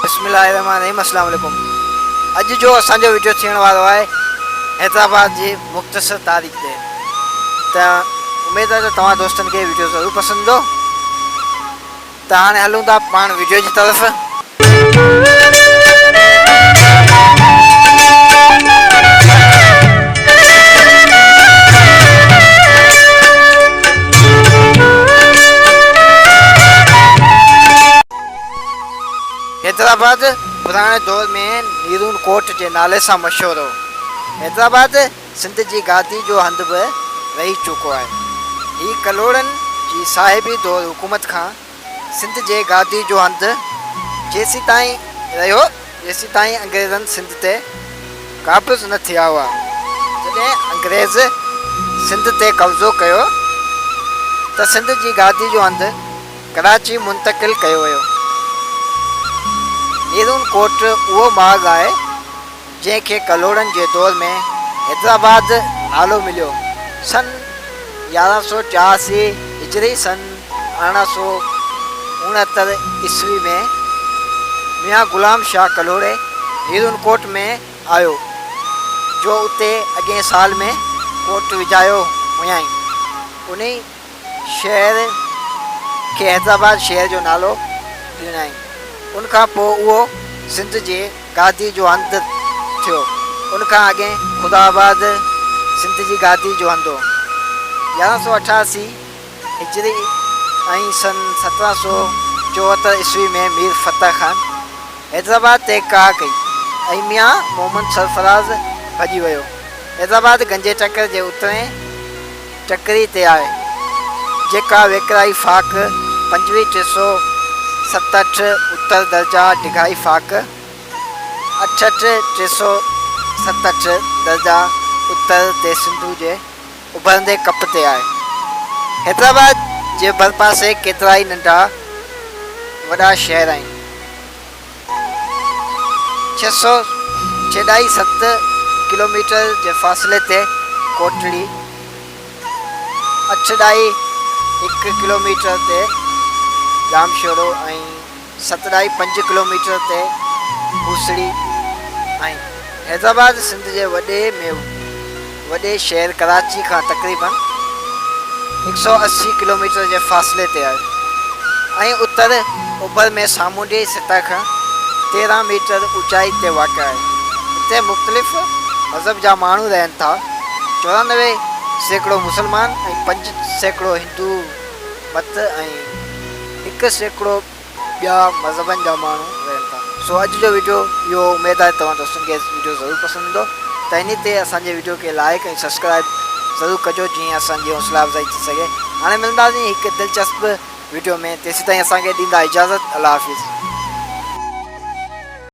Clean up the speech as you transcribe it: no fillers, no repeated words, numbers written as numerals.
بسم الله الرحمٰن الرحيم اسلام عليڪم اڄ جو اسان جو وڊيو ٿيڻ وارو آهي حيدرآباد جي مختصر تاريخ تي ته اميد آهي ته توهان دوستن کي وڊيو ضرور پسند ايندو ته هاڻي هلون ٿا پاڻ وڊيو جي طرف. حيدرآباد پراڻي دور ۾ نيرون ڪوٽ جي نالي سان مشهور هو. حيدرآباد سنڌ جي گادي جو هنڌ به رهي چڪو آهي. هي ڪلهوڙن جي صاحبي دور حڪومت کان سنڌ جي گادي جو هنڌ جيسيتائين رهيو، جيسيتائين انگريزن سنڌ تي قابض نه ٿيا هئا. جڏهن انگريز سنڌ تي قبضو ڪيو ته سنڌ جي گادي جو هنڌ ڪراچي منتقل ڪيو ويو. نيرون ڪوٽ اهو ماڳ آهي، جنهن کي ڪلهوڙن جي دور ۾ حيدرآباد نالو مليو. سن 1184 هجري سن 1869 عيسوي ۾ ميان غلام شاهه ڪلهوڙي نيرون ڪوٽ ۾ آيو، جو اتي اڳئين سال ۾ ڪوٽ وجهايو هيائين. انهي شهر کي حيدرآباد شهر جو نالو ڏنائين. ان کان پوء اهو سنڌ جي گادي جو هنڌ ٿيو. ان کان اڳئين خدا آباد سنڌ جي گادي جو هنڌ هو. 1188 هجري ۽ سن 1774 عيسوي ۾ مير فتح خان حيدرآباد تي ڪاهه ڪئي ۽ ميان محمد سرفراز ڀڄي ويو. حيدرآباد گنجي ٽڪر جي اترئين ٽڪري تي آهي، جيڪا ويڪرائي ڦاڪ 25 367 اتر درجا ڊگهائي ڦاڪ 68 367 درجا اتر تي سنڌو جي اڀرندي ڪپ تي آهي. حيدرآباد جي ڀرپاسي ڪيترائي ننڍا وڏا شهر آهن. ڇهه سؤ ڇيڏائي ست ڪلوميٽر جي فاصلي تي ڪوٽڙي، اٺ ڏائي هڪ ڪلوميٽر تي ڄامشورو ۽ ست ڏائي پنج ڪلوميٽر تي هوسڙي آهن. حيدرآباد سنڌ جي وڏي ۾ وڏي شهر ڪراچي کان تقريبن 180 ڪلوميٽر جي فاصلي تي آهي ۽ اتر اوڀر ۾ سامونڊي سطح کان 13 ميٽر اوچائي تي واقع آهي. هتي مختلف مذهب جا ماڻهو رهن ٿا. 94% مسلمان ۽ 5% هندو مت ۽ 1% ٻيا مذهبن جا ماڻهو رهن ٿا. سو اڄ جو وڊيو اهو هو اميد آهي توهان دوستن کي وڊيو ضرور پسند ايندو ته انهي تي اسان جي وڊيو کي لائڪ ۽ سبسڪرائب ضرور ڪجو جيئن اسان جي حوصلا افزائي ٿي سگهي هاڻي ملنداسين هڪ دلچسپ وڊيو ۾ تيسيتائين اسان کي ڏيندا اجازت الله حافظ.